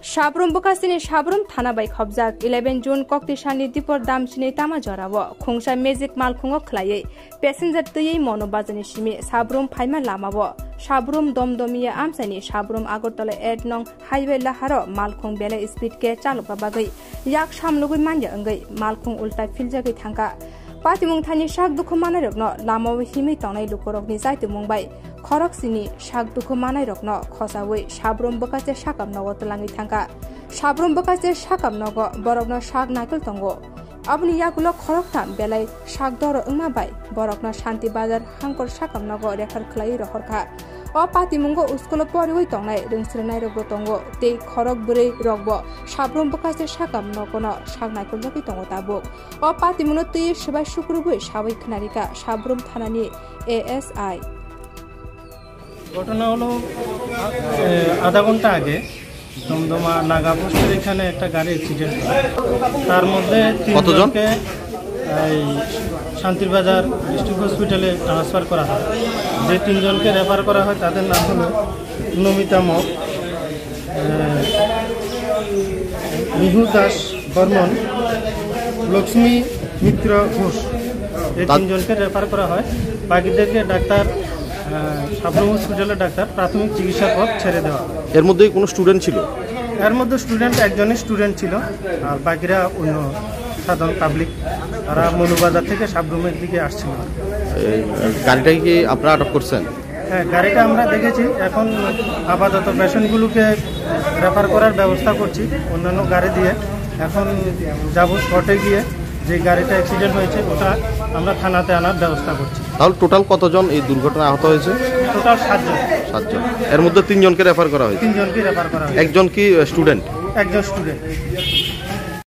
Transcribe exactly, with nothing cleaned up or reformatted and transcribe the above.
Sabrum bwkhasini Sabrum thana bai khobjak eleven June kokti sani dipor damchini tama jorao khungsa magic malkhungo khwlaiwi passenger twiwi Mono Bazarni simi Sabrum phaima lamao Sabrum Domdomiya amchaini Sabrum Agartala eight nong highway laharo malkhung belai speed khe chalokna bagwi yak samlugwi manya wngwi malkhung ulta philjagwi thangkha. Patimung thani sak dukhu manairokno lamao himwi tongnai lukurokni chaitumung bai khorok sini sak dukhu manairokno khosaui Sabrum bwkhaste sakam nogo twlangwi thangkha. Sabrum bwkhaste sakam nogo borokno sak naikol tongo. Aboni yagulo khoroktham belai sak doro wngma bai borokno Shanti Bazar hangkor sakam nogo refer khwlaiwi rohorkha. O patimungo school-o poriwi tongnai rwngsrwngnairokbo tongo tei khorok bwrwi rokbo Sabrum bwkhaste sakam nogono sak naikoljagwi tongo tabuk. O patimungno twi swbai sukrubwi sawi khwnarikha Sabrum thanani A S I. ঘটনা হলো, আ-, এ, আধা ঘন্টা আগে দমদমা নাগা পোস্টের এখানে একটা গাড়ি অ্যাক্সিডেন্ট হয়। তার মধ্যে কতজন? তিনজনকে এই শান্তির বাজার ডিস্ট্রিক্ট হসপিটালে ট্রান্সফার করা হয়। যে তিনজনকে রেফার করা হয় তাদের নাম হলো নমিতা মগ, এ, মিহু দাস বর্মন, লক্ষ্মী মিত্র ঘোষ। এই তা- তিনজনকে রেফার করা হয়। বাকিদেরকে ডাক্তার, আহ, সাবরুম হসপিটালের ডাক্তার প্রাথমিক চিকিৎসার পর ছেড়ে দেওয়া হয়। এর মধ্যেই কোনো স্টুডেন্ট ছিল? এর মধ্যে স্টুডেন্ট, একজনই স্টুডেন্ট ছিল, আর বাকিরা অন্য সাধারণ পাবলিক। তারা মৌলভীবাজার থেকে সাবরুমের দিকে আসছিল। এই গাড়িটাকে কি আপনারা আটক করছেন? হ্যাঁ, গাড়িটা আমরা দেখেছি। এখন আপাতত পেশেন্টগুলোকে রেফার করার ব্যবস্থা করছি অন্যান্য গাড়ি দিয়ে। এখন যাব স্পটে গিয়ে, যে গাড়িটা অ্যাক্সিডেন্ট হয়েছে ওটা আমরা থানাতে আনার ব্যবস্থা করছি। তাহলে টোটাল কতজন এই দুর্ঘটনায় আহত হয়েছে? টোটাল সাতজন। সাতজন। এর মধ্যে তিনজনকে রেফার করা হয়েছে। তিনজনকে রেফার করা হয়েছে। একজন কি, আহ, স্টুডেন্ট? একজন স্টুডেন্ট।